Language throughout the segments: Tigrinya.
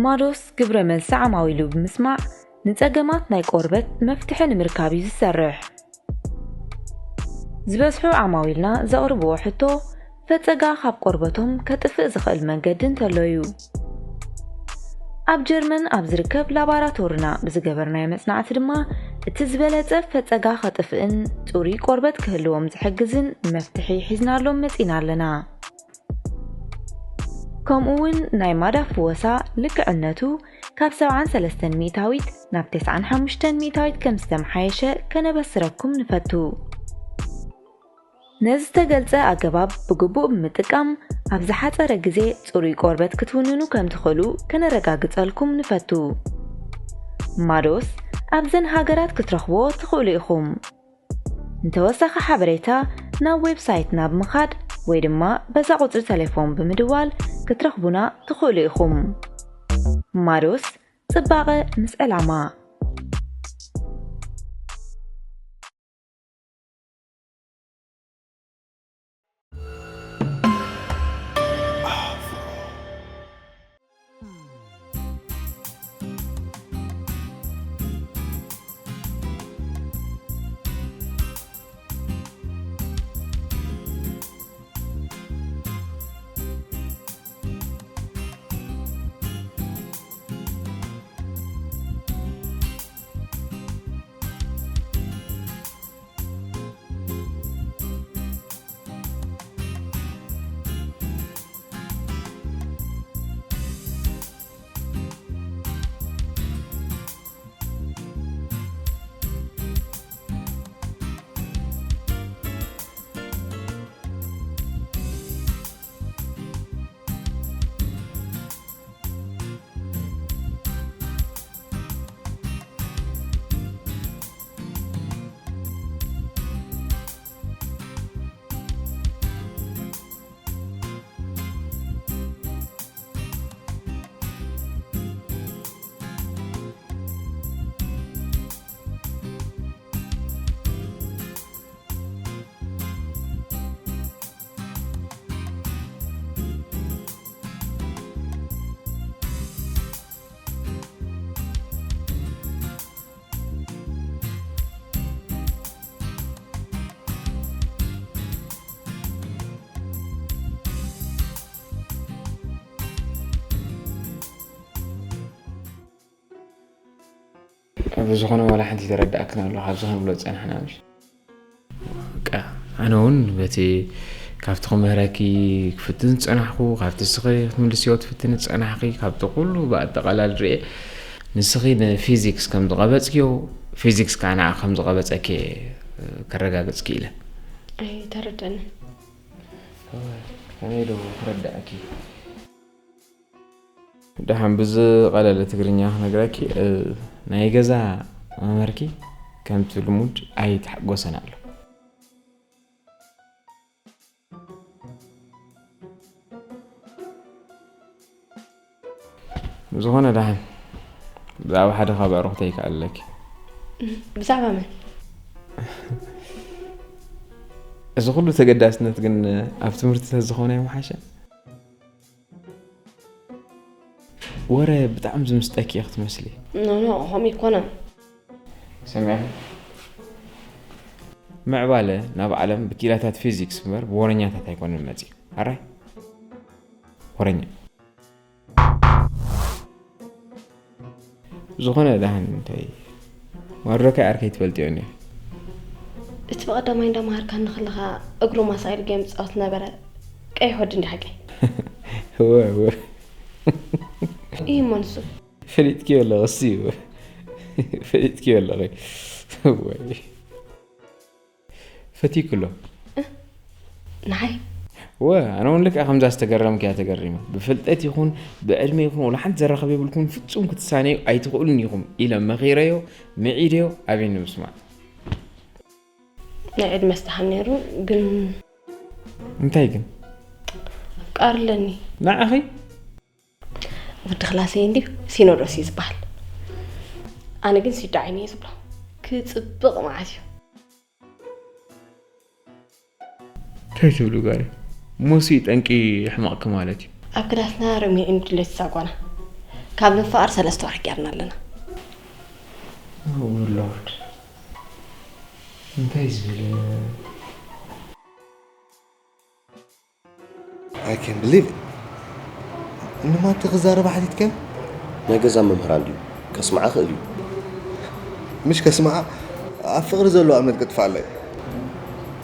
ማዶስ ግብረ መልሲ ዓማዊሉ ብምስማዕ ንጸገማት ናይ ቆርበት መፍትሒ ንምርካብ እዩ ዝሰርሕ። ዝበዝሑ ዓማዊልና ዘቕርብዎ ሕቶ ፈጸጋ ካብ ቆርበቶም ከጥፍእ ዝኽእል መንገዲ እንተሎ እዩ። ኣብ ጀርመን ኣብ ዝርከብ ላባራቶርና ብዝገበርናዮ መጽናዕቲ ድማ እቲ ዝበለጸ ፈጸጋ ከጥፍእን ጽሩይ ቆርበት ክህልዎም ዝሕግዝን መፍትሒ ሒዝናሎም መጺና ኣለና። ከምኡ እውን ናይ ማዳ ፍወሳ ልክዕነቱ ካብ ሰብዓን ሰለስተን ሚእታዊት ናብ ተስዓን ሓሙሽተን ሚእታዊት ከም ዝተመሓየሸ ከነበስረኩም ንፈቱ። ነዚ ዝተገልጸ ኣገባብ ብግቡእ ብምጥቃም ኣብ ዝሓጸረ ግዜ ጽሩይ ቆርበት ክትውንኑ ከም ትኽእሉ ከነረጋግጸልኩም ንፈቱ። ማዶስ ኣብዘን ሃገራት ክትረኽብዎ ትኽእሉ ኢኹም። ንተወሳኺ ሓበሬታ ናብ ዌብሳይትና ብምኻድ ወይ ድማ በዛ ቁጽሪ ተሌፎን ብምድዋል ክትረኽቡና ትኽእሉ ኢኹም። ማዶስ ጽባቐ ምስ ዕላማ። ብዝኾነ ዋላ ሓንቲ ተረዳእክን ኣሎ ካብዚ ክንብሎ ዝጸናሕና ምሽ? በቃ፣ ኣነ እውን በቲ ካብቲ ክምህረኪ ክፍትን ዝጸናሕኩ፣ ካብቲ ንስኺ ክትምልስዮ ትፍትኒ ዝጸናሕኪ፣ ካብቲ ኩሉ ብኣጠቓላሊ ርኤ፣ ንስኺ ንፊዚክስ ከም ዝቐበጽክዮ፣ ፊዚክስ ከኣ ንዓኺ ከም ዝቐበጸኪ ከረጋግጽ ክኢለ። ኣይተረደንን። ከመይ ዶ ክረዳእኪ? ደሓን ብዝቐለለ ትግርኛ ክነግረኪ፣ እ፣ ናይ ገዛ መምህርኪ ከምቲ ልሙድ ኣይተሓጎሰን ኣሎ። ብዝኾነ ደሓን ብዛዕባ ሓደ ካብ ኣዕሩኽተይ ከኣልለኪ። ብዛዕባ መን? እዚ ኩሉ ተገዳስነት ግን ኣብ ትምህርቲ ተዝኾነ ይምሓሸ። ወረ ብጣዕሚ ዝምስጠኪ እየ ክትመስሊ። ኖ፣ ኖ፣ ከምኡ ኣይኮነን። ሰሚዕኺ? ምዕባለ ናብ ዓለም ብኪኢላታት ፊዚክስ እምበር ብወረኛታት ኣይኮነን መፂኡ። ኣራይ? ወረኛ። ዝኾነ ደሓን እንታይ ማርዶካይ ዓርከይ ትፈልጥዮ እኒኦ። እቲ ብቐዳማይ እንዳምሃርካኒ ከለኻ እግሩ ማሳይል ጌም ዝጻወት ነበረ ቀይሕ ወዲ እንዲ ሓቀይ? እወ፣ እወ። ይህ እሞ ንሱ። ፈሊጥክዮ ኣለኺ፣ እሱ እዩ። ፈሊጥክዮ ኣለኺ። እወ። ፈትይኪ ኣሎ። እ? ንዓይ? ወ፣ ኣነ እውን ልክዕ ከምዛ ዝተገረምኪ እያ ተገሪመ። ብፍልጠት ይኹን ብዕድመ ይኹን ወላ ሓንቲ ዘራኽብ የብልኩምን፣ ፍጹም ክትሳነዩ ኣይትኽእሉን ኢኹም ኢለ መኺረዮ፣ ምዒደዮ፣ ኣበይ ንምስማዕ። ናይ ዕድመ ስተሓን ነይሩ፣ ግን እንታይ ግን? ኣፍቃሪ ኣለኒ። ንዓኺ? ወዲ ክላሰይ እንድዩ ሲኖዶስ እዩ ዝበሃል። ኣነ ግን ሲዶ ዓይኒ እየ ዝብሎ። ክጽብቕ መዓት እዩ። እንታይ ትብሉ ጋር? ሞሲ ጠንቂ ሕማቕኪ ማለት እዩ። ኣብ ክላስና ሮሚዮን ጁልየት ሳጓና። ካብ ንፋቐር ሰለስተ ወርሒ ጌርና ኣለና። ሎርድ እንታይ ዝብል I can't believe it. ንማቲ ክዛረባ ሓቲትካ? ናይ ገዛ መምህር እንድዩ። ከስምዓ ክእል እዩ። ምሽ ከስምዓ ኣብ ፍቕሪ ዘለዋ እምነት ቅጥፋለይ።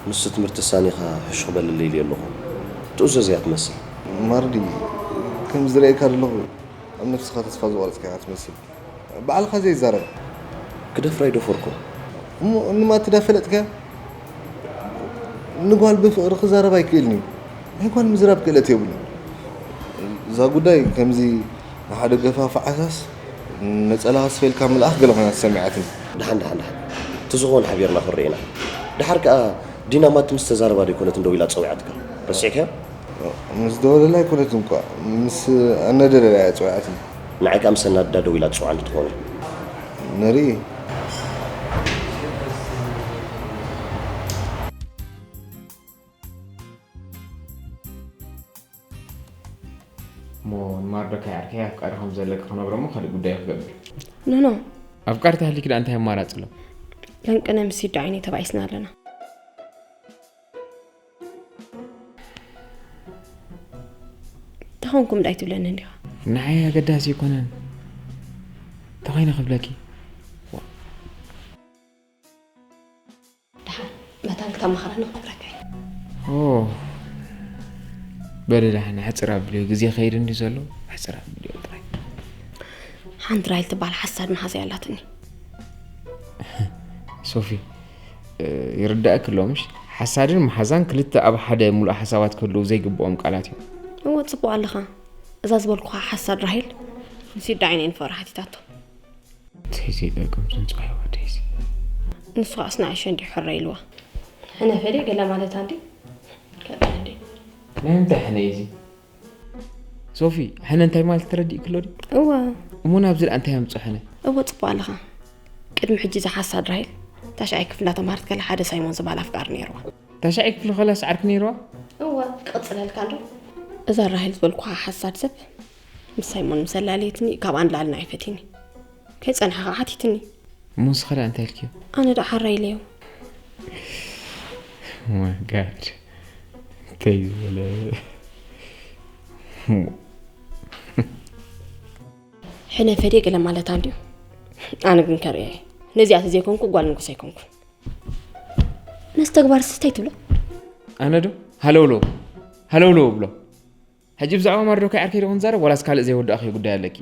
ንሱ ትምህርቲ ሳኒኻ ሕሹኽ በለለይ ኢልዮ ኣለኹ። ትእዘዝ እያ ትመስል። ማርዲ ከም ዝረእየካ ዘለኹ ኣብ ነፍስኻ ተስፋ ዝቆረጽካ ኢኻ ትመስል። ባዕልኻ ዘይዛረብ። ክደፍራ ይደፈርኩ። እሞ እንማቲ ዳ ፈለጥካ? ንጓል ብፍቕሪ ክዛረብ ኣይክእልን እዩ። ናይ ጓል ምዝራብ ክእለት የብሉን። እዛ ጉዳይ ከምዚ ንሓደ ገፋፋዓሳስ ነጸላኻ ስፌልካ ምልኣኽ ገለ ኮይና ተሰሚዓትኒ። ደሓን ደሓን ደሓን እቲ ዝኾነ ሓቢርና ክንርኢ ኢና። ደሓር ከኣ ዲና ማቲ ምስ ተዛረባ ዶ ኣይኮነትን ደዊላ ጸዊዓትካ? ረሲዕካዮ? ምስ ደወለላ ኣይኮነትን እኳ ምስ ኣነደለላ እያ ጸዊዓትኒ። ንዓይ ከኣ ምስ ኣናድዳ ደዊላ ትጽውዓኒ ትኸውን። ንርኢ። እሞ ንማርዶካይ ዓርከይ ኣፍቃሪ ከም ዘለኪ ክነግሮ እሞ ካልእ ጉዳይ ክገብር። ኖኖ ኣፍቃሪ ተሃሊኪ ደኣ እንታይ ኣማራጺ ኣሎ? ለንቅነ ምስ ይዳ ዓይኒ ተባኢስና ኣለና። ተኾንኩም ዳይ ትብለኒ እንዲኻ? ንዓይ ኣገዳሲ ኣይኮነን። ተኾይነ ክብለኪ። ደሓን መታን ክተማኽረኒ ክነግረካ እየ። ኦ በሊ ደሓን ሕፅር ኣብልዮ፣ ግዜ ከይድ እንዲ ዘሎ ሕፅር ኣብልዮ ጥራይ። ሓንቲ ራይል ትበሃል ሓሳድ መሓዛ ኣላትኒ። ሶፊ ይርዳእክ ኣሎ ምሽ? ሓሳድን መሓዛን ክልተ ኣብ ሓደ ሙሉእ ሓሳባት ክህልው ዘይግብኦም ቃላት እዮም። እወ ጽቡቕ ኣለኻ። እዛ ዝበልኩኻ ሓሳድ ራሄል ምስ ይዳ ዓይነይ ንፈራ ሓቲታቶ። ተይዘይጠቅም ጽንጽዋይ ወደይሲ። ንሱ ከኣስ ንኣሸ እንዲ ሕረ ኢልዋ። ሕነ ፈዴ ገለ ማለት ኣንዲ ከብዳ እንዲ። ናይ እንታይ ሕነ እዩ እዚ? ሶፊ፣ ሕነ እንታይ ማለት ተረዲእክሎ ድዩ? እወ። እሞ ናብዚ ደኣ እንታይ ኣምጽኦ ሕነ? እወ ጽቡቕ ኣለኻ። ቅድሚ ሕጂ እዛ ሓሳድ ራሄል ታሽዓይ ክፍሊ እንዳተምሃረት ከላ ሓደ ሳይሞን ዝበሃል ኣፍቃሪ ነይርዋ። ታሽዓይ ክፍሊ ከላስ ዓርኪ ነይርዋ? እወ፣ ክቕጽለልካ እንዶ። እዛ ራሄል ዝበልኩኻ ሓሳድ ሰብ ምስ ሳይሞን ምስ ኣላለየትኒ ካብኣ ንላዕሊ ንዓይ ፈትይኒ። ከይጸንሐ ከዓ ሓቲትኒ። እሞ ንስኻ ደኣ እንታይ ኢልክዮ? ኣነ ደኣ ሓራ ኢለዮ። Oh my God። እንታይ ዝበለ ሕነ ፈድየ ገለ ማለት ኣንድዩ። ኣነ ግን ከርእያ እየ። ነዚኣ ተዘይኮንኩ ጓል ንጉስ ኣይኮንኩን። ነዚ ተግባር ስታይ ትብሎ? ኣነ ዶ ሃለውለው ሃለውለው እብሎ። ሕጂ ብዛዕባ ማርዶካይ ዓርከይ ዶ ክንዛረብ ዋላስ ካልእ ዘይወዳእኽዮ ጉዳይ ኣለኪ?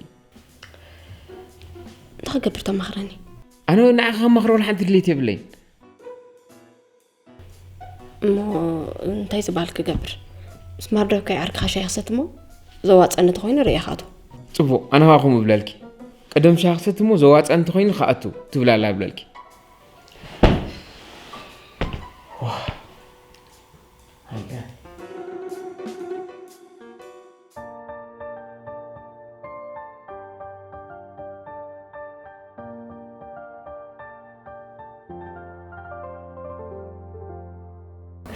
እንታይ ክገብር ተማኽረኒ? ኣነ ንዓኻ ከማኽሮ ሓንቲ ድሌት የብለይን። እሞ እንታይ ዝበሃል ክገብር? ምስ ማርዶካይ ዓርክኻ ሻሂ ክሰቲ እሞ ዘዋፀኒ ተኾይኑ ርእየ ክኣቱ። ፅቡቕ፣ ኣነ ኸዓ ከምኡ እብለልኪ። ቅድም ሻሂ ክሰቲ እሞ ዘዋፀኒ ተኾይኑ ክኣቱ ትብላላ እብለልኪ።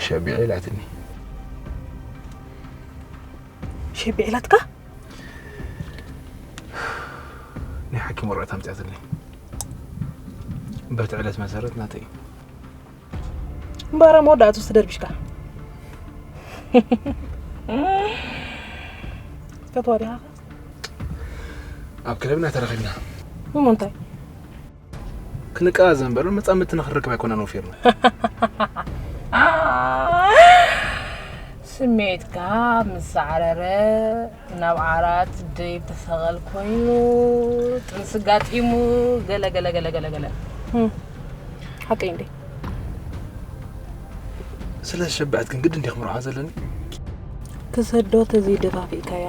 ሸቢዐ ኢላትኒ። ሸቢዐ ኢላትካ? ናይ ሓኪም ወረቐት ኣምፅኣትኒ። በቲ ዕለት መሰረት ናተይ። እምበኣር ኣብ መወዳእትኡ ዝተደርቢሽካ። ትፈትዋ ዲኻ? ኣብ ክለብና ተራኺብና። ብምንታይ? ክንቀዛዘም እምበር መጻምድቲ ንኽንረክብ ኣይኮናን ወፊርና። ስምዒትካ ምስ ሳዕረረ ናብ ዓራት ደይብ ተሰቐል ኮይኑ ጥንሲ ጋጢሙ ገለ ገለ ገለ ገለ ገለ። ሓቀይ እንዴ? ስለ ዝሸበዐት ግን ግድን ድየ ክምርሖ ዘለኒ? ክሰዶ ተዘይደፋፊእካያ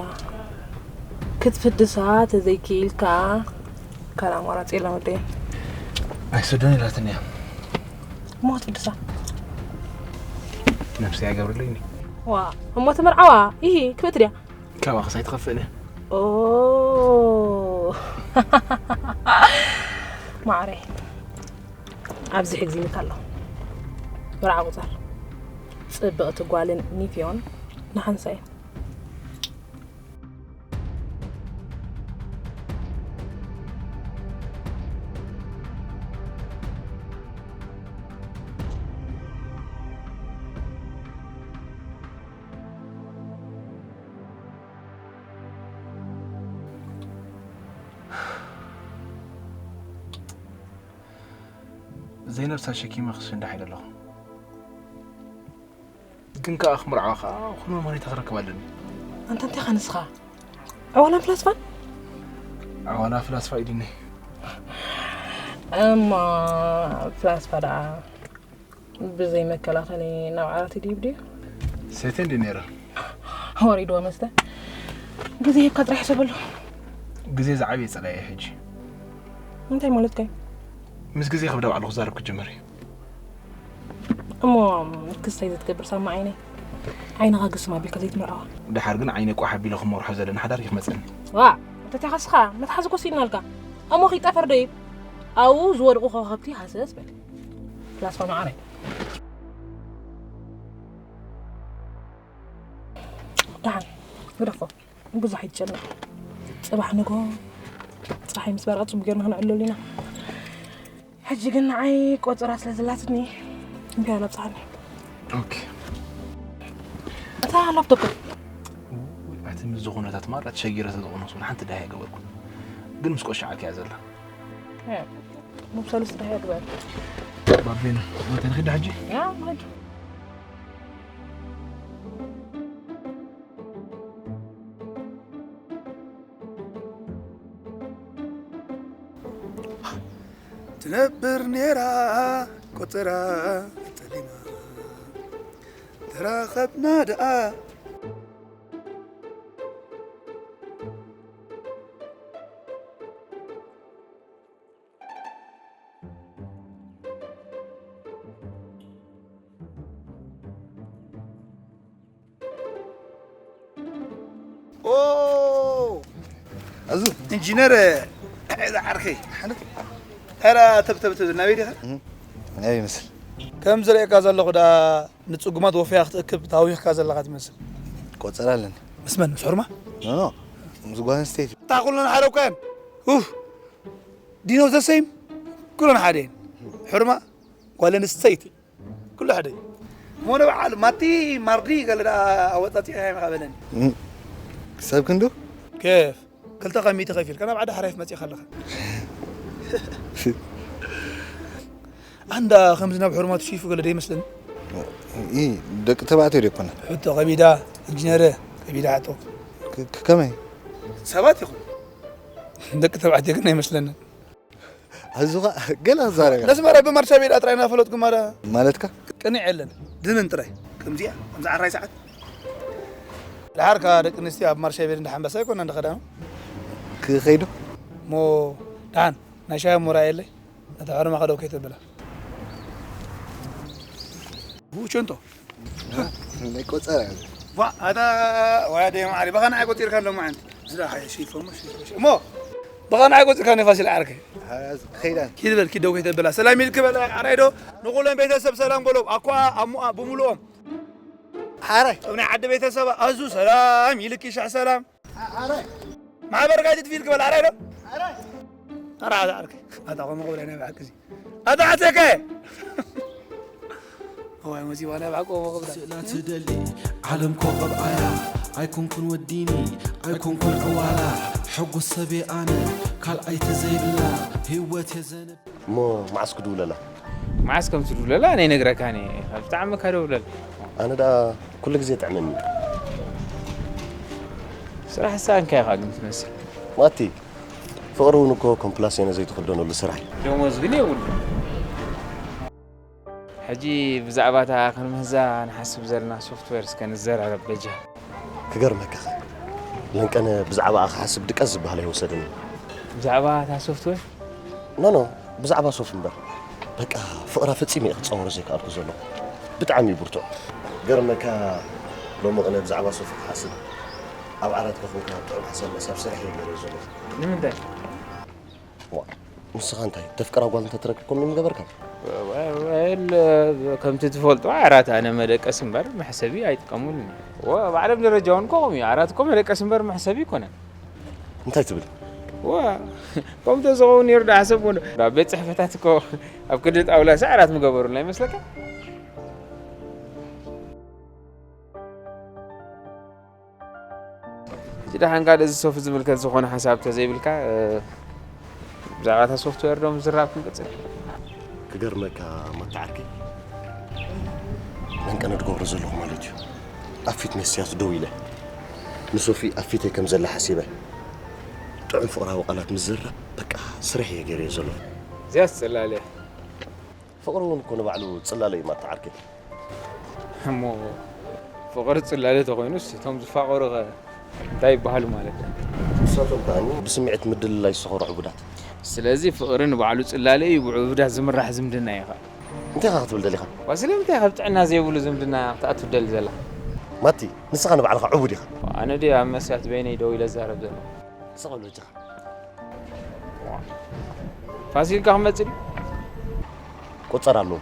ክትፍድሳ ተዘይክኢልካ ካልእ ኣማራፂ የለን ወደይ። ኣይሰዶን ኢላትኒ እያ። እሞ ክትፍድሳ ነብሰይ ኣይገብረለይኒ። ዋ እሞ ተመርዓዋ ይሂ ክብእቲ ድያ? ካባኽስ ኣይትኸፍእን እያ። ኦ ማዕረይ ኣብዚ ሕግዚንካ ኣለኹ። መርዓ ቁፀር። ፅብቕቲ ጓልን ኒፍዮን ንሓንሳእ እየን። ዘይነብሳ ሸኪመ ክስንዳሕ ኢለ ኣለኹ። ግን ከኣ ክምርዓዋ ከኣ ኩሉ መሬታ ክረክብ ኣለኒ። ኣንታ እንታይ ኻ ንስኻ? ዕዋላን ፍላስፋን? ኣዋላ ፍላስፋ ኢድኒ። እማ ፍላስፋ ደኣ ብዘይ መከላኸሊ ናብ ዓራት ይድይብ ድዩ? ሰይተ እንዲ ነይረ። ወሪድዋ መስተ። ግዜ ሂብካ ጥራሕ ሕሰበሉ። ግዜ ዝዓበየ ጸላኢ ሕጂ። እንታይ ማለትካ እዩ? ምስ ግዜ ክብዳ ባዕሉ ክዛረብ ክጅምር እዩ። እሞ ክስተይ ዘትገብር ሳማ ዓይነይ ዓይንኻ ግስም ኣቢልካ ዘይትምርዓዋ። ድሓር ግን ዓይነ ቋሕ ኣቢለ ክመርሖ ዘለና ሓዳር ይክመጸኒ። ዋ እንተቲኻ ስኻ መትሓዚ ኮሲድናልካ። እሞ ኺጠፈር ዶ ይብ ኣብኡ ዝወድቑ ከዋኽብቲ ሃሰስ በል። ፕላስፋ መዓረይ። ደሓን ግደፎ። ብዙሕ ኣይትጨነቕ። ጽባሕ ንጎ ጸሓይ ምስ በርቐ ጽቡቅ ጌርና ክንዕለሉ ኢና። ሕጂ ግን ንዓይ ቆጸራ ስለ ዘላትኒ እንዲያ ላብጽሓኒ። ኦኬ። እታ ላፕቶፕ ኣቲ ምስ ዝኾነታት ማራ ተሸጊረ ስለ ዝኾነ ስለ ሓንቲ ዳሃይ ገበርኩ። ግን ምስ ቆሻዓልካ እያ ዘላ። መብሰሉ ስራሕ ግበር። ባቤና መተን ኺዳ ሕጂ ያ ማጅ ትነብር ኔራ ቆጽራ ጠሊማ ተራኸብና ደኣ ኦ ኣዙ ኢንጂነር እዛ ዓርከይ ሓነት ኧረ ተብተብተብ ናበይ ዲኻ ናይ ይመስል ከም ዝርእየካ ዘለኹ ዳ ንጽጉማት ወፈያ ክትእክብ ታዊኽካ ዘለኻ ትመስል ቆጸራ ኣለኒ ምስ መን ምስ ሕርማ ኖ ኖ ምስ ጓል ኣንስተይቲ እታ ኩለን ሓደ እኮ እየን ኡፍ ዲኖ ዘሰይም ኩለን ሓደ እየን ሕርማ ጓል ኣንስተይቲ ኩሉ ሓደ እዩ እሞ ንበዓል ማቲ ማርዲ ገለ ደኣ ኣወጻጺእካ ኢኻ በለኒ ሰብ ክንዱ ኬፍ ክልተ ካብ ሚእቲ ከፊልካ ናብ ዓዲ ሓራይፍ መጺእካ ኣለኻ ኣንዳ ከምዚ ናብ ሕርማቱ ሽፉ ገለ ደይመስለኒ ኢ ደቂ ተባዕትዮ ደይኮነ ሕቶ ከቢዳ ኢንጂነረ ከቢዳ ሕቶ ከመይ ሰባት ይኹን ደቂ ተባዕትዮ ግን ኣይመስለንን ኣዙኻ ገለ ዛረጋ ነስመራ ብማርሻ ቤዳ ጥራይ እናፈለጥኩ ማዳ ማለትካ ቅኒዕ የለን ድንን ጥራይ ከምዚኣ ከምዚ ዓራይ ሰዓት ድሓርካ ደቂ ኣንስትዮ ኣብ ማርሻ ቤድ እንዳሓንበሳ ይኮና እንዳኸዳኑ ክኸይዱ ሞ ደሓን ናይ ሻሂ ሞራ የለይ ነቲ ሕርማ ከደው ከይተብላ ውቸንቶ ናይ ቆጸራ ዋ ኣታ ወያደ ማዕሪ በኻ ንዓይ ቆጺርካ ኣሎ ማዓንቲ ዝዳ ሓየ ሽፎ እሞ ሽፎ እሞ በኻ ንዓይ ቆጺርካ ንፋሲል ዓርከይ ከይዳ ኪድ በል ኪድ ደው ከይተብላ ሰላም ኢልክ በላ ዓራይ ዶ ንኹሎም ቤተሰብ ሰላም በሎም ኣኳ ኣሙኣ ብምልኦም ሓራይ ኣብ ናይ ዓዲ ቤተሰብ ኣዙ ሰላም ኢልክ ሻዕ ሰላም ማሕበር ጋይት ትፊል ክበል ዓራይ ዶ ኣራ ኣታ ዓርከይ ኣታ ቆመ ቆብላ ናይ ባዕክ እዚ ኣታ ዓተከ ወይ ሙዚባ ናይ ባዕቆ ቆብላ ስእላ ትደሊ ዓለም ኮኸብ ኣያ ኣይኮንኩን ወዲኒ ኣይኮንኩን ዕዋላ ሕጉስ ሰበይ ኣነ ካልኣይ ተዘይብላ ህይወት የዘንብ እሞ መዓስ ክድውለላ መዓስ ከም ትድውለላ ነይነግረካን እየ ብጣዕሚ ከደውለል ኣነ ደኣ ኩሉ ግዜ ጥዕመኒ ስራሕ ሳንካ ኢኻ ግን ትመስል ማቲ ፍቕሪ እውን እኮ ኮምፕላሴነ ዘይትኽደነሉ ስራሕ እዩ ደሞዝ ግን የብሉ ሕጂ ብዛዕባ እታ ክንምህዛ ንሓስብ ዘለና ሶፍትዌር እስከ ንዘራረብ በጃ ክገርመካ ኸ ለንቀነ ብዛዕባኣ ክሓስብ ድቀስ ዝበሃል ኣይወሰደኒ ብዛዕባ እታ ሶፍትዌር ኖ ኖ ብዛዕባ ሶፍ እምበር በቃ ፍቕራ ፈጺመ እየ ክጻወሮ ዘይከኣልኩ ዘለኹ ብጣዕሚ እዩ ብርቱዕ ገርመካ ሎሚ ቅነ ብዛዕባ ሶፍ ክሓስብ ኣብ ዓራት ከኹንካ ጥዑም ሓሳብ መሳብ ስራሕ እየ ገይረ ዘለኹ ንምንታይ ንስኻ እንታይ ተፍቅራ ጓል እንተትረክብ ከምኡ ምገበርካ ከምቲ ትፈልጦ ዓራት ኣነ መደቀስ እምበር መሕሰቢ ኣይጥቀሙሉን ኣብ ዓለም ደረጃ እውን ከምኡ እዩ ዓራት እኮ መደቀስ እምበር መሕሰቢ ይኮነን እንታይ ትብል ከምኡ ተዝኸውን ነይሩ ዶ ሓሰብ ኣብ ቤት ፅሕፈታት እኮ ኣብ ክዲ ጣውላ ሲ ዓራት ምገበሩልና ይመስለካ ሕጂ ደሓን ካልእ እዚ ሶፍት ዝምልከት ዝኾነ ሓሳብ ተዘይብልካ ብዛዕባ እታ ሶፍትዌር ዶ ምዝራብ ክንቅፅል ክገርመካ ማታ ዓርከይ፣ መንቀነ ድገብሮ ዘለኹ ማለት እዩ። ኣብ ፊት መስትያት ደው ኢለ ንሶፊ ኣብ ፊተይ ከም ዘላ ሓሲበ ጥዑም ፍቕራዊ ቃላት ምስ ዝዝራብ በቃ ስርሐይ እየ ገይረዮ ዘለኹ። እዚኣስ ጽላለ። ፍቕሪ እውን እኮ ንባዕሉ ጽላለ እዩ ማታ ዓርከይ። እሞ ፍቕሪ ጽላለ ተኾይኑስ እቶም ዝፋቐሩ ኸ እንታይ ይበሃሉ ማለት እዩ? ንሳቶም ከኣ ብስምዒት ምድልላይ ዝሰኸሩ ዕቡዳት። ስለዚ ፍቕሪ ንባዕሉ ጽላለ እዩ፣ ብዕቡዳት ዝምራሕ ዝምድና እዩ ኸኣ። እንታይ ኢኻ ክትብል ደሊኻ? ዋ ስለምንታይ ኢኻ ኣብ ጥዕና ዘይብሉ ዝምድና ክትኣቱ ትደሊ ዘላ? ማቲ፣ ንስኻ ንባዕልኻ ዕቡድ ኢኻ። ኣነ ድየ ኣብ መስትያት በይነይ ደው ኢለ ዝዛረብ ዘለኹ? ስቕ በል በጃኻ። ፋሲል ኢልካ ክመጽእ ድዩ? ቁጸር ኣለዎ።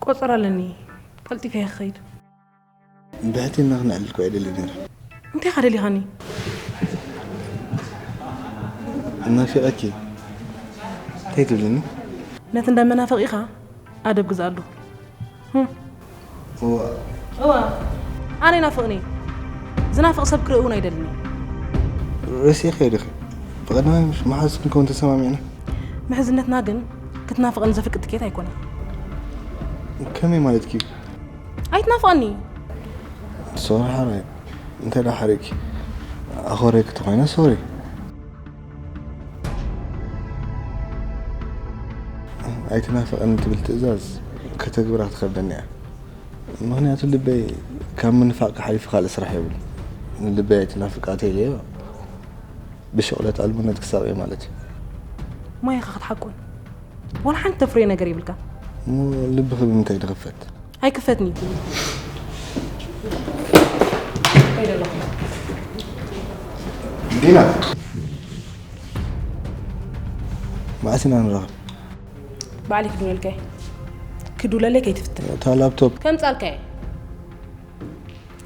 ቆጸራ ኣለኒ፣ ቀልጢፈ እየ ክኸይድ። ብሕትና ክነዕልል እኮ እየ ደልየ ነይረ። እንታይ ኢኻ ደሊኻኒ? ናፊቐኪ። እንታይ ትብልኒ? ነቲ እንዳ መናፍቕ ኢኻ ኣደብ ግዝኣሉ። ህም። እዋ። እዋ። ኣነ ይናፍቕኒ። ዝናፍቕ ሰብ ክርኢ እውን ኣይደልኒ። ረሲእኽዮ ዲኺ? ብቐዳማይ ምስ መሓዙትኪ ክንከውን ተሰማሚዕና። ምሕዝነትና ግን ክትናፍቕኒ ዘፍቅድ ትኬት ኣይኮነን። ከመይ ማለትኪ? ኣይትናፍቐኒ። ሶሪ ሓራይ፣ እንተ ደኣ ሓሪቕኪ ኣኾረይኪ ተኾይነ ሶሪ። ኣይትናፍቐኒ ትብል ትእዛዝ ከተግብራ ክትኸብደኒ እያ። ምኽንያቱ ልበይ ካብ ምንፋቕ ሓሊፉ ካልእ ስራሕ የብሉን። ንልበይ ኣይትናፍቃ ተይለዮ ብሽቕለት ኣልቦነት ክሳቕ እየ ማለት እዩ። ማይ ኢኻ ክትሓቁን። ዋላ ሓንቲ ተፍርዮ ነገር የብልካን። እሞ ልብኺ ብምንታይ ድኽፈት? ኣይክፈትኒ። ከይደ ኣለኹ። ዲና፣ መዓስ ኢና ንራኸብ? ባዕለይ ክድውለልካ እየ። ክድውለለይ ከይትፍትን። እታ ላፕቶፕ። ከምጻልካ እየ።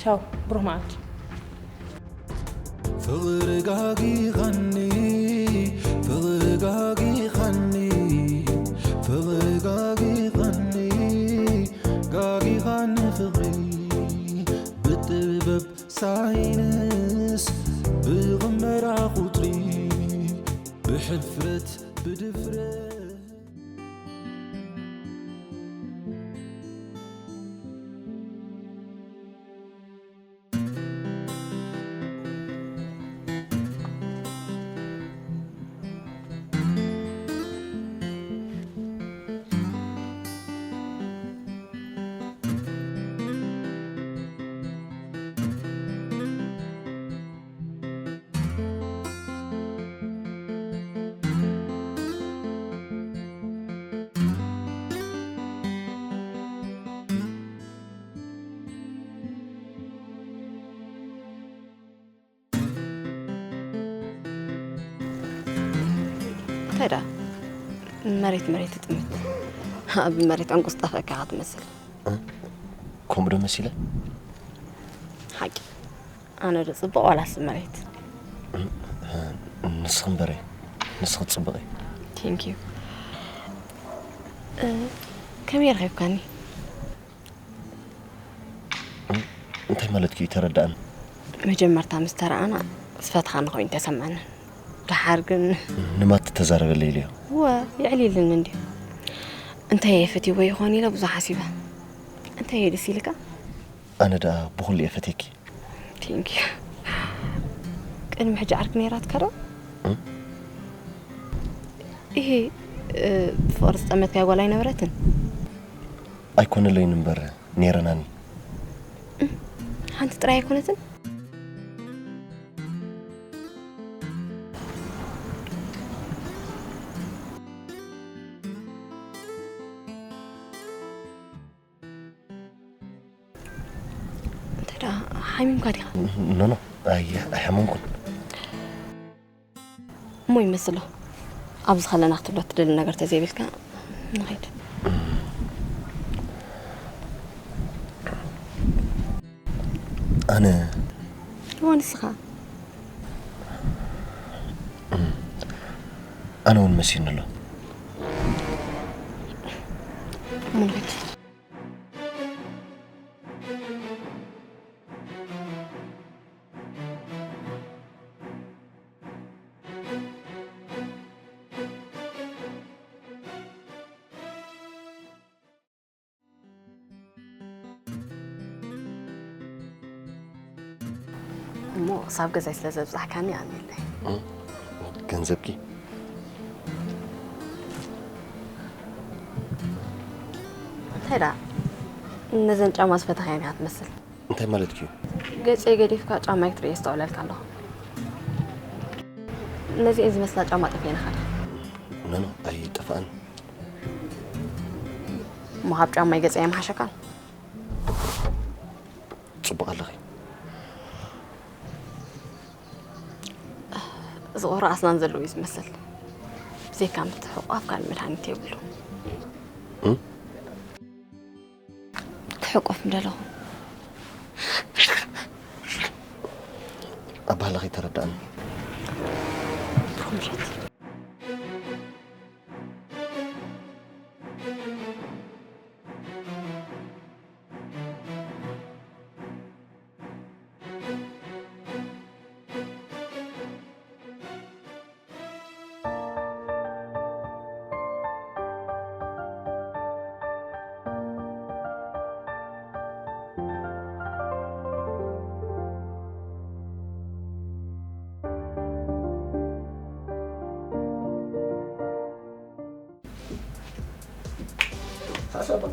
ቻው፣ ብሩህ መዓልቲ። ፍቕሪ ጋጊኻኒ፣ ፍቕሪ ጋጊኻኒ፣ ፍቕሪ ጋጊኻኒ፣ ጋጊኻኒ ፍቕሪ። ብጥበብ ሳይንስ ብቕመራ ቁጽሪ፣ ብሕፍረት ብድፍረት። እንታይ ደኣ መሬት መሬት ትጥምት። ኣብ መሬት ዕንቁስ ጠፍእካ ኢኻ ትመስል። እ? ከምኡ ዶ መሲለ? ሓቂ። ኣነ ዶ ጽቡቕ ዋላስ መሬት? ንስኺ እምበረይ፣ ንስኺ ትጽብቒ። Thank you። እ፣ ከመይ ረኺብካኒ? እ፣ እንታይ ማለትኪ እዩ? ተረዳእን። መጀመርታ ምስ ተረኣና ዝፈትኻኒ ኮይኑ ተሰማኒ። ደሓር ግን ንማቲ ተዛረበለይ ኢለዮ። እወ፣ የዕሊልን እንድዩ። እንታይ እየ ፈትይዎ ይኾን ኢለ ብዙሕ ሓሲበ። እንታይ እየ ደስ ኢልካ? ኣነ ደኣ ብኹሉ እየ ፈትየኪ። ቴንክ ዩ። ቅድሚ ሕጂ ዓርኪ ነይራትካ ዶ? እም? ይሄ፣ እ፣ ብፍቕሪ ዝጠመትካያ ጓል ኣይነበረትን? ኣይኮነለይን እምበር ነይረናኒ። እም፣ ሓንቲ ጥራይ ኣይኮነትን? እንታይ ደኣ ሓሚምካ ዲኻ? ኖ፣ ኖ፣ ኣይ-፣ ኣይሓመምኩን። እሞ ይመስሎ። ኣብዚ ከለና ክትብሎ ትደሊ ነገር ተዘይብልካ ንኸይድ። ኣነ እሞ ንስኻ? ኣነ እውን መሲኒ ኣሎ። እሞ ንኸይድ። እሞ ክሳብ ገዛይ ስለ ዘብጻሕካኒ ኣሜለይ። እም፣ ገንዘብኪ? እንታይ ደኣ ነዘን ጫማ ዝፈተኻየን ኢኻ ትመስል። እንታይ ማለትኪ እዩ? ገጸይ ገዲፍካ ጫማይ ክትርኢ የስተውዕለልካ ኣለኹ። ነዚኤን ዝመስላ ጫማ ጠፊኤን ኢኻ። ኖ፣ ኖ፣ ኣይጠፍኣን። እሞ ካብ ጫማይ ገጸይ ኣይምሓሸካን? ጽቡቕ ኣለኺ። ዝቑረ ኣስናን ዘለዎ እዩ ዝመስል። ብዘይካ ምትሕቑቓፍ ካልእ መድሃኒት የብሉ። እም? ክሕቆፍ ምደለኹ። ኣባህላ ከይተረዳእኒ። ብኹምሸት። ሳሳባ።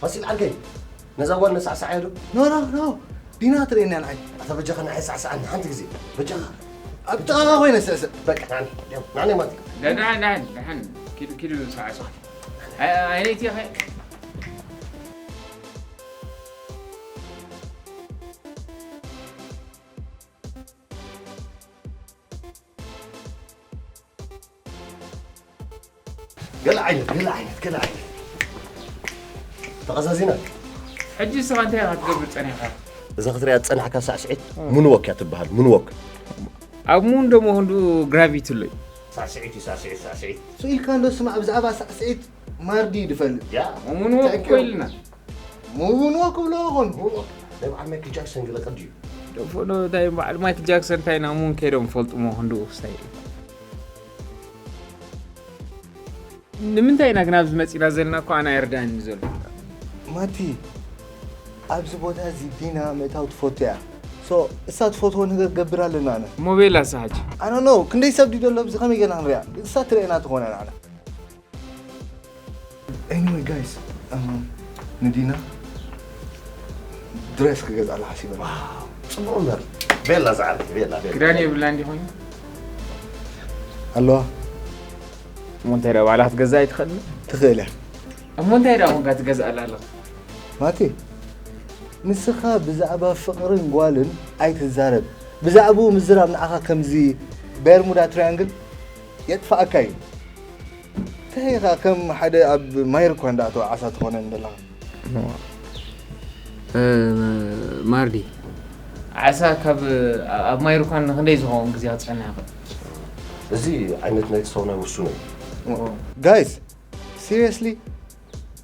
ፋሲል ዓርከይ፣ ነዛ ጓል ነሳዕስዓያ ዶ? ኖ፣ ኖ፣ ኖ። ዲና ትርእየኒ ንዓይ። ኣታ በጃኻ ንዓይ ሳዕስዓኒ ሓንቲ ግዜ። በጃኻ። ኣብ ጥቓኻ ኮይነ ስዕስዕ። በቃ፣ ንዓኒ፣ ንዓኒ ማለት እዩ። ደሓን፣ ደሓን፣ ደሓን። ኪዱ፣ ኪዱ ሳዕስዕ። ኣይ-፣ ኣይነይቲ ኢኻ። ገለ ዓይነት፣ ገለ ዓይነት፣ ገለ ዓይነት። ተቐዛዚና። ሕጂ ንስኻ እንታይ ኢኻ ክትገብር ጸኒሕካ? እዛ ክትሪኣ ዝጸናሕካ ሳዕስዒት ሙንዎክ እያ ትበሃል፣ ሙንዎክ። ኣብ ሙን ደሞ ክንድኡ ግራቪቲ ኣሎ እዩ። ሳዕስዒት እዩ፣ ሳዕስዒት፣ ሳዕስዒት። ስኢልካ እንዶ ስማዕ፣ ብዛዕባ ሳዕስዒት ማርዲ እዩ ዝፈልጥ። ያ። ሙንዎክ እንታይ እኮ ኢልና። ሙንዎክ ክብሎ ይኹን። ሙንዎክ። ናይ በዓል ማይክል ጃክሰን ገለ ቅዲ እዩ። ደፎ ዶ እንታይ በዓል ማይክል ጃክሰን እንታይ ናብ ሙን ከይዶም ፈልጥሞ ክንድኡ ስታይል። ንምንታይ ኢና ግን ኣብዚ መጺና ዘለና እኮ ኣነ ኣይርዳእን ዘሎ። ማቲ፣ ኣብዚ ቦታ እዚ ዲና ምእታው ትፈቱ እያ። ሶ፣ እሳ ትፈትዎ ነገር ገብር ኣለና ኣነ። ሞቤል ኣሳሓጅ። ኣነ ኖ፣ ክንደይ ሰብ ድዩ ዘሎ ኣብዚ ከመይ ገና ክንሪኣ? እሳ ትርእየና ትኾነ ንዓና። Anyway, guys, um, ንዲና ድሬስ ክገዝኣላ ሓሲበ። ዋው፣ ጽቡቕ እምበር። ቤላ ዝዓርከይ፣ ቤላ፣ ቤላ። ክዳን የብላ እንዲ ኮይኑ? ኣለዋ። እሞ እንታይ ደኣ ባዕላ ክትገዝእ ኣይትኽእልን? ትኽእል እያ። እሞ እንታይ ደኣ ኮንካ ትገዝኣላ ኣለኻ? ማቲ፣ ንስኻ ብዛዕባ ፍቕርን ጓልን ኣይትዛረብ። ብዛዕባኡ ምዝራብ ንዓኻ ከምዚ ቤርሙዳ ትራያንግል የጥፍኣካ እዩ። እንታይ ኢኻ ከም ሓደ ኣብ ማይ ርኳ እንዳኣተወ ዓሳ ትኾነን ዘለኻ? እ፣ ማርዲ፣ ዓሳ ካብ፣ ኣብ ማይ ርኳን ንክንደይ ዝኸውን ግዜ ክጸንሕ ይኽእል? እዚ ዓይነት ናይ ሰው ናይ ውሱን እዩ። ጋይስ፣ ሲሪየስሊ፣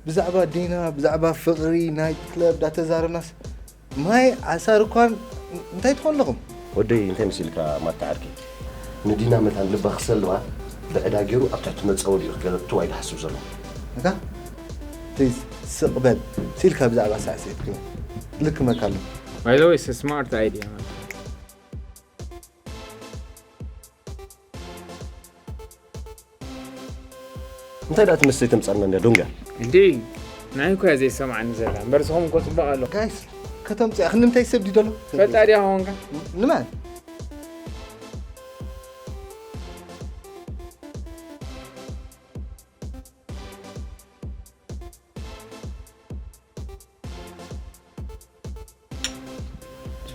ብዛዕባ ዲና፣ ብዛዕባ ፍቕሪ፣ ናይት ክለብ ዳተዛረብናስ፣ ማይ ዓሳር እኳን እንታይ ትኾን ኣለኹም? ወደይ፣ እንታይ መሲልካ ማታ ዓርከይ? ንዲና መታን ልባ ክሰልባ ብዕዳ ገይሩ ኣብ ትሕቲ መጻወዲኡ ክገለብቱ ኣይድሓስብ ዘሎ። እታ ፕሊዝ፣ ስቕ በል። ሲልካ ብዛዕባ ሳዕስዒት ክብል ልክመካ ኣሎ። By the way, it's a smart idea, man. እንታይ ደኣ ትመስል ተምጻልና እንዳ ዶንጋ? እንዲ ናይ እኮ ዘይሰማዕኒ ዘላ እምበር ስኹም እኮ ጽቡቕ ኣሎ። ጋይስ፣ ከተምጽእ ክንምታይ ሰብ ድደሎ? ፈጣሪ ኣኾንካ። ንማን?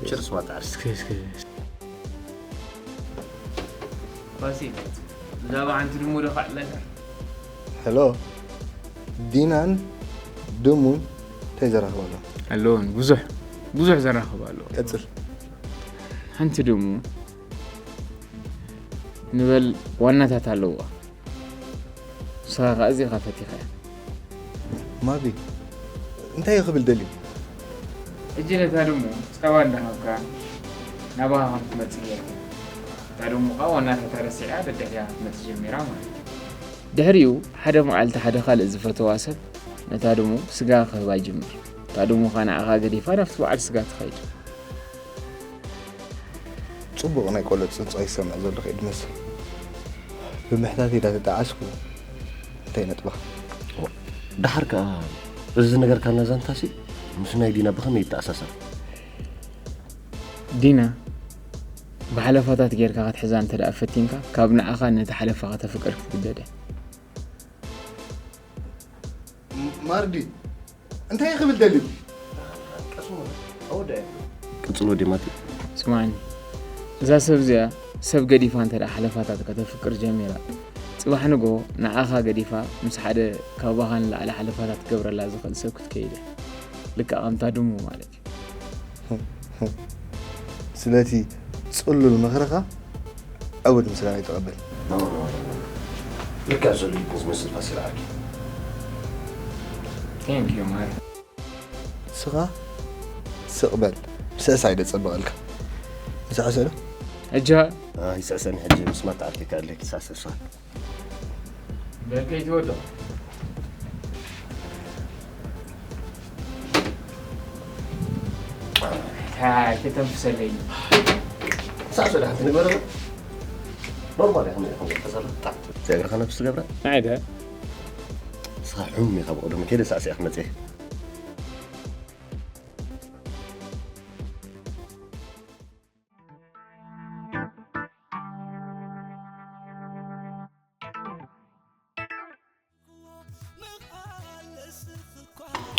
ችርስ ማጣርስ። ፋሲል፣ ብዛዕባ ሓንቲ ድሙ ዶ ካዕለካ? ሄሎ፣ ዲናን ድሙን እንታይ ዘራኽብ ኣሎ? ኣለውን ብዙሕ ብዙሕ ዘራኽብ ኣሎ። ቀጽል። ሓንቲ ድሙ ንበል ዋናታት ኣለዋ። ንስኻ ኸዓ እዚኻ ፈቲኻ። ማቢ፣ እንታይ እዩ ክብል ደልዩ? እጂ ነታ ድሙ ጸባ እንዳሃብካ ናባኻ ከም ትመጽእ ጌርካ። እታ ድሙ ኸዓ ዋናታታ ረሲዓ ደድሕሪኻ ክትመጽእ ጀሚራ ማለት እዩ። ድሕሪኡ ሓደ መዓልቲ ሓደ ካልእ ዝፈተዋ ሰብ ነታ ድሙ ስጋ ክህባ ይጅምር። እታ ድሙ ኸዓ ንዓኻ ገዲፋ ናብቲ በዓል ስጋ ትኸይድ። ጽቡቕ ናይ ቆልዑ ጽንጻ ይሰምዕ ዘለኹ እዩ ዝመስል። ብምሕታት ኢዳ ተጣዓስኩ እንታይ ነጥብኻ? ደሓር ከኣ እዚ ዝነገርካና ዛንታሲ ምስ ናይ ዲና ብኸመይ ይተኣሳሰር? ዲና ብሓለፋታት ጌርካ ክትሕዛ እንተ ደኣ ፈቲንካ ካብ ንዓኻ ነቲ ሓለፋ ከተፍቅር ክትግደድ እያ። ማርዲ እንታይ ክብል ደልዩ? ቅጽል ወዲ ማቲ። ስማዕኒ፣ እዛ ሰብ እዚኣ ሰብ ገዲፋ እንተ ደኣ ሓለፋታት ከተፍቅር ጀሚራ፣ ጽባሕ ንጎ ንዓኻ ገዲፋ ምስ ሓደ ካባኻ ንላዕሊ ሓለፋታት ክገብረላ ዝኽእል ሰብ ክትከይድ እያ። ልክዕ ከምታ ድሙ ማለት እዩ። ስለቲ ጽሉል ምኽርኻ ዕውት ምስጋና ይተቐበል። ልክዕ ዘሎ ይኩን ዝመስል ፋሲል ዓርኪ። Thank you ማሪ። ንስኻ ስቕ በል፣ ምስዕሳዕ እዩ ደጸብቐልካ። ንስዕስዕ ዶ? እጃ ይስዕሰኒ ሕጂ ምስ ማታ ዓርኪ ከኣለኪ ሳሰሳ። በልከ ይትወዶ። እንታይ ተተንፍሰለይ? ሳዕስዕ ደሓን ትንግበረ ኖርማል ኢኹም ኢኹም ተሰራ ጣዕት ዘእግርኻ ነብስ ትገብራ ናይደ ንስኻ ሑም ኢኻ ብቕደም ከይደ ሳዕስዕ ክትመጽእ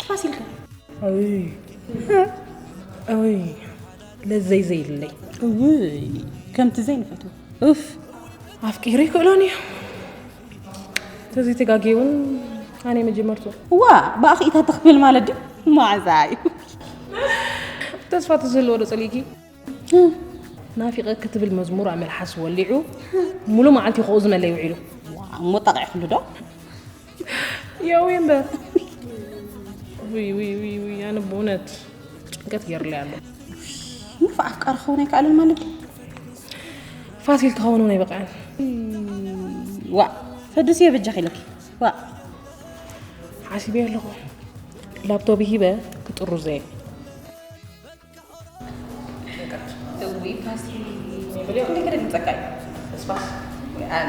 ፋሲልካ ኣይ ኣይ ለዘይ ዘይብለይ እውይ ከምቲ ዘይንፈትዎ ኡፍ ኣፍቂሩ ይክእሎን እዩ ተዘይተጋጊ እውን ኣነ መጀመርቱ ዋ ብኣኽኢታ ተኽብል ማለት ድዩ ማዕዛ እዩ ተስፋ ተዝህልዎ ዶ ጸሊእኪ ናፊቐ ክትብል መዝሙር ኣብ መልሓስ ወሊዑ ሙሉ መዓልቲ ክቑዝመለይ ውዒሉ እሞ ጠቒዕክሉ ዶ ያው እምበር ውይ ውይ ውይ ውይ ኣነ ብእውነት ጭንቀት ገይርለይ ኣሎ ንፉዕ ኣፍቃሪ ክኸውን ኣይከኣልን ማለት ድዩ ፋሲል ክኸውን እውን ኣይበቕዐን ዋ ፈድስዮ በጃኺ ኢለኪ ዋ ሓሲበ ኣለኹ ላፕቶፕ ሂበ ክጥሩዘ እዊ ፋሲል ክንደይ ገለ ግልጸካ እዩ ተስፋስ ኣነ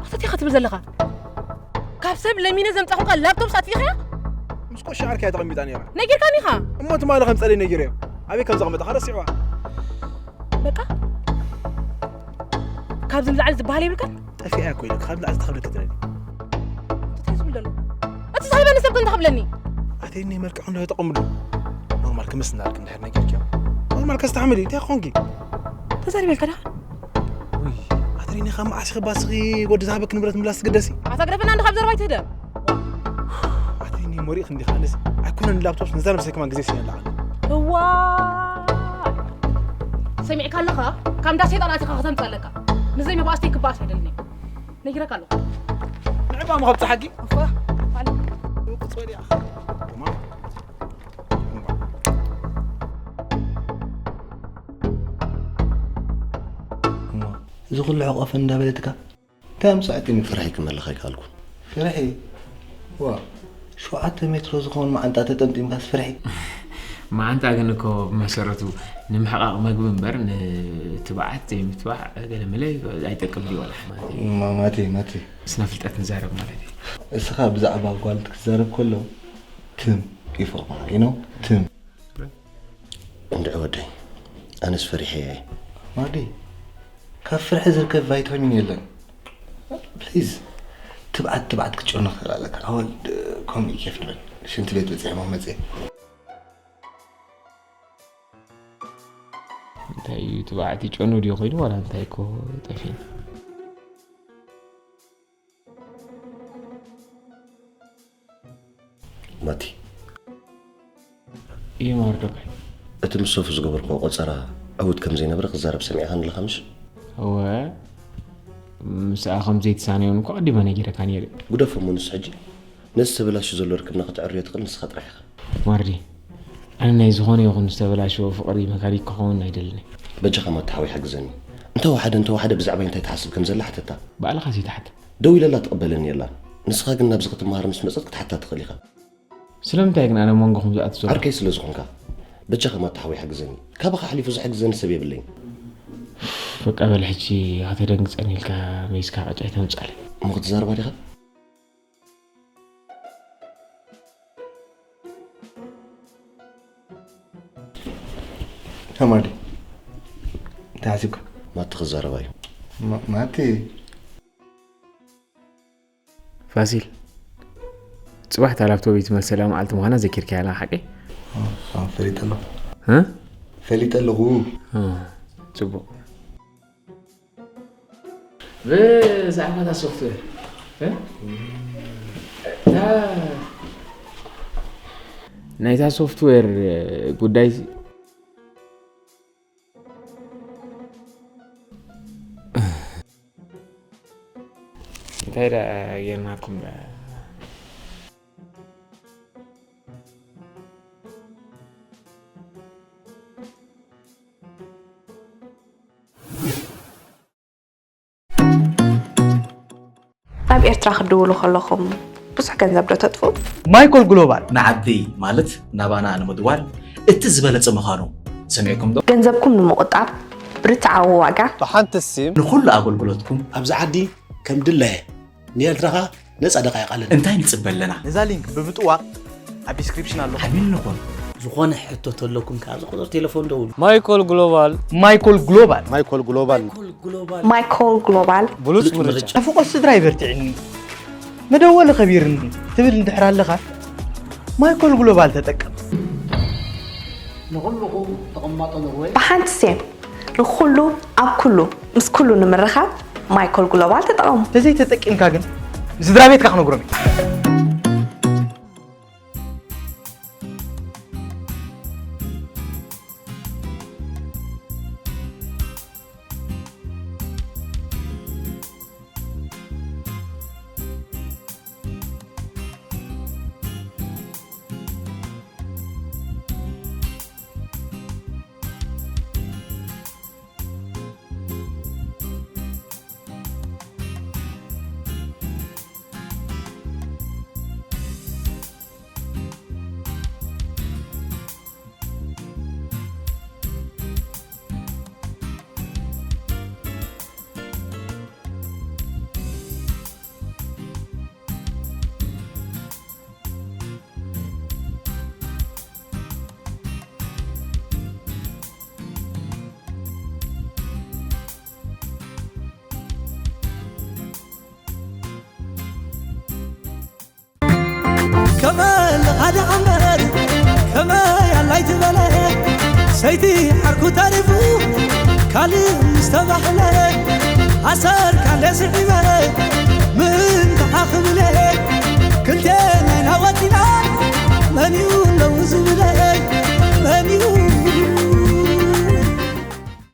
ኣተቲ ኢኻ ትብል ዘለኻ ካብ ሰብ ለሚነ ዘምጻኹካ ላፕቶፕ ሳጥፊኻያ ምስ ቆሻ ዓርኪ እያ ተቐሚጣ ነይራ ነጊርካኒ ኢኻ እሞ ትማሊ ከም ጸለይ ነጊረዮ ኣበይ ከም ዘቐመጠኻ ረሲዕዋ በቃ ካብዚ ንላዕሊ ዝበሃል የብልካን ጠፊኣ እኮ ኢለ ካብ ላዕሊ ተኸብለ ክትለኒ እንታይ ዝብል ዘሎ እቲ ዝሃበኒ ሰብ ክንተ ክብለኒ ኣተይኒ መልክዕ እንዶ ተቐምሉ ኖርማል ክምስናልክ እንድሕር ነጊርክዮ ማልካ ዝተሓመል እዩ እንታይ ኾንኪ? ተዛሪበልካ ዳ? ውይ ኣትሪኒ ካብ መዓስ ኢኺ ባስኺ ወዲ ዝሃበክ ንብረት ምላስ ትግደሲ? ኣታ ግደፈና እንዶ ካብ ዘረባይ ትህደም። ኣትሪኒ ሞሪኽ እንዲኻ ኣነስ ኣይኮነን ላፕቶፕ ነዛ ነብሰይ ከማን ግዜ ስለ ኣለዓል። እዋ ሰሚዕካ ኣለኻ? ካብ እንዳ ሰይጣን ኣቲኻ ከተምፅእ ኣለካ። ንዘይ መባእስተይ ክበኣስ ኣይደልን እየ። ነጊረካ ኣለኹ። ንዕባ ምኸብፅሓኪ። እኳ ኣለ። ውቅፅ ወዲያ። እዚ ኩሉ ሕቆፈ እንዳበለትካ እንታይ ኣምፅኣትኒ? ፍርሒ ክመልኽ ኣይከኣልኩን። ፍርሒ ዋ ሸውዓተ ሜትሮ ዝኸውን መዓንጣ ተጠምጢምካስ ፍርሒ። መዓንጣ ግን እኮ ብመሰረቱ ንምሕቓቕ መግቢ እምበር ንትብዓት ዘይምትባዕ ገለመለ ኣይጠቅም ድዩ ወላ ሕማት እዩ። ማቴ ማቴ ስነ ፍልጠት ንዛረብ ማለት እዩ። እስኻ ብዛዕባ ጓል ክትዛረብ ከሎ ትም ይፎቕማ you know ትም። እንድዒ ወደይ ኣነስ ፈሪሐ እየ። ማዲ ካብ ፍርሒ ዝርከብ ቫይታሚን የለን። ፕሊዝ ትብዓት ትብዓት ክትጨኑ ክኽእል ኣለካ ኣወል። ከምኡ ኬፍ ንበል ሽንቲ ቤት በፂሐ ሞ መፅእ። እንታይ እዩ ትብዓት ይጨኑ ድዩ ኮይኑ ዋላ እንታይ እኮ ጠፊን። ማቲ እዩ ማርዶካይ። እቲ ምስ ሶፊ ዝገበርክዎ ቆጸራ ዕዉት ከም ዘይነበረ ክዛረብ ሰሚዕኻኒ ኣለኻ ምሽ? እወ፣ ምስኣ ከም ዘይትሳነዮን እኮ ቀዲመ ነጊረካ ነይረ። ግደፎ እሞ ንሱ ሕጂ ነዚ ተበላሹ ዘሎ ርክብና ከተዕርዮ ትኽእል ንስኻ ጥራሕ ኢኻ። ማርዲ፣ ኣነ ናይ ዝኾነ ይኹን ዝተበላሸወ ፍቕሪ መካኒክ ክኸውን ኣይደልን እየ። በጃኻ ማቲ ሓወይ ሓግዘኒ። እንተወሓደ እንተወሓደ ብዛዕባይ እንታይ ትሓስብ ከም ዘላ ሕተታ። ባዕልኻ ዘይትሓት። ደው ኢለላ ትቕበለኒ የላን። ንስኻ ግን ናብዚ ክትመሃር ምስ መጸት ክትሓታ ትኽእል ኢኻ። ስለምንታይ ግን ኣነ መንጎኹም ዝኣቱ ዘሎ? ዓርከይ ስለ ዝኾንካ። በጃኻ ማታ ሓወይ ሓግዘኒ። ካባኻ ኣሕሊፉ ዝሕግዘኒ ሰብ የብለይን። በቃ በል ሕጂ ከተደንግጸኒ ኢልካ መይዝካ ቃጫ ኣይተምጽኣለይ። እሞ ክትዛረባ ዲኻ? ተማዲ እንታይ ሓሲብካ? ማቲ ክዛረባ እዩ። ማ- ማቲ ፋሲል፣ ጽባሕ እታ ላፕቶፕ ትመልሰላ መዓልቲ ምዃና ዘኪርካያ ኣለኻ ሓቀይ? አ፣ አ፣ ፈሊጠ ኣለኹ። እ? ፈሊጠ ኣለኹ። እ፣ ጽቡቕ። ብዛዕባ እታ ሶፍትዌር፣ እ? እታ ናይታ ሶፍትዌር ጉዳይ እንታይ ደኣ ጌርናኩም ደኣ? ናብ ኤርትራ ክትድውሉ ከለኹም ብዙሕ ገንዘብ ዶ ተጥፍኡ? ማይኮል ግሎባል ንዓዲ ማለት ናባና ንምድዋል እቲ ዝበለጸ ምዃኑ ሰሚዕኩም ዶ? ገንዘብኩም ንምቑጣብ ብርትዓዊ ዋጋ ብሓንቲ ሲም ንኹሉ ኣገልግሎትኩም ኣብዚ ዓዲ ከም ድላየ ንኤርትራ ኸኣ ነጻ ደቃይቕ ኣለና። እንታይ ንጽበ ኣለና? ነዛ ሊንክ ብምጥዋቕ ኣብ ዲስክሪፕሽን ኣሎ። ዓሚል ንኹን። ዝኾነ ሕቶ ተለኩም ከኣ ኣብዚ ቁጽሪ ቴሌፎን ደውሉ። ማይኮል ግሎባል። ማይኮል ግሎባል። ማይኮል ግሎባል። ማይኮል ግሎባል። ብሉጽ ምርጫ። ናፍቖት ስድራ ይበርትዕኒ፣ መደወሊ ከቢርኒ ትብል እንድሕር ኣለኻ፣ ማይኮል ግሎባል ተጠቀም። ንኹልኹም ተቐማጦ ኖርወይ። ብሓንቲ ሴም ንኹሉ ኣብ ኩሉ ምስ ኩሉ ንምርኻብ ማይኮል ግሎባል ተጠቐሙ። ተዘይተጠቂምካ ግን ንስድራ ቤትካ ክነግሮም እዩ። ከመይ ኣለኻ ደኣ እምበር፣ ከመይ ኣላይት በለ፣ ተይቲ ዓርኩ ተሪፉ ካልእ ምስ ተባህለ ኣሰርካ ለስዒበ ምን ተሓኽብለ